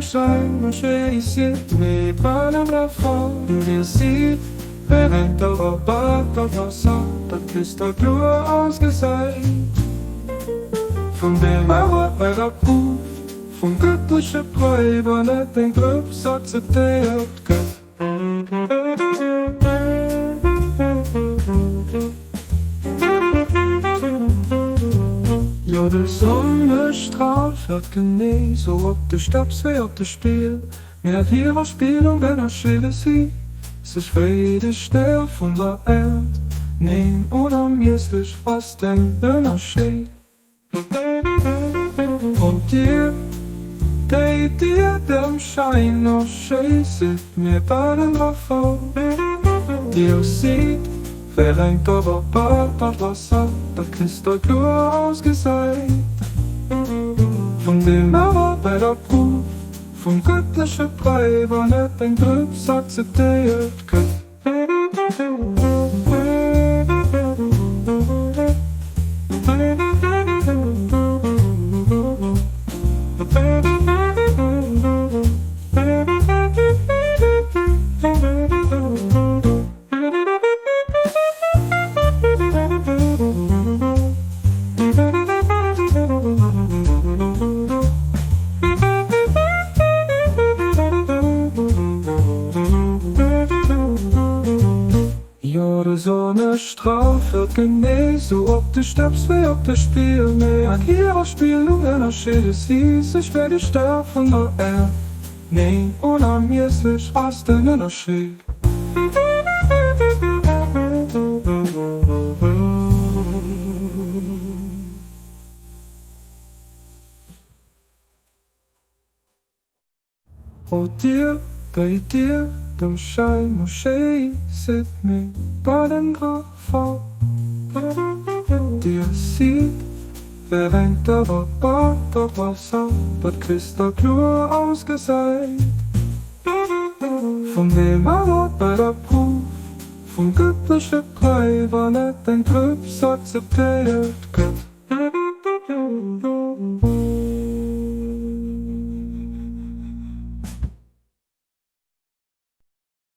Schein Moschee sidd mir brennen dervon. Dir sidd wéi eng Dauerbad am Wasser, dat kristallkloer ausgesäit. Vun deem awer eurer Proof vum gëttleche Bräiwer net eng Drëps akzeptéiert gëtt. Jo, de Sonnestrahl fält genee sou op de Stepps wéi op de Spill, mee an hirer Spillung ënnerscheede si sech wéi de Stär vun der Äerd. Neen, onermiesslech ass den Ënnerscheed. Und dir, déi dir dem Schein no schéi sidd, mir baden dra voll. Dir sidd wéi rengt awer bal dat Wasser, dat kristallkloer ausgesäit. Vun deem awer bei der Prouf vum gëttleche Bräi, wann et eng Drëps akzeptéiert gëtt. Jo, de Sonnestrahl fällt genee sou op de Stepps wéi op de Spill, mee an hirer Spillung ënnerscheede si sech wéi de Stär vun der Äerd. Neen, onermiesslech ass den Ënnerscheed. O Dir, déi Dir dem Schein Moschee sidd, mir baden dra voll. Dir sidd wéi rengt awer bad a Wasser, dat kristallkloer ausgesäit. Vun deem awer bei der Prouf vum gëttleche Bräi, wann et eng Drëps akzeptéiert gëtt.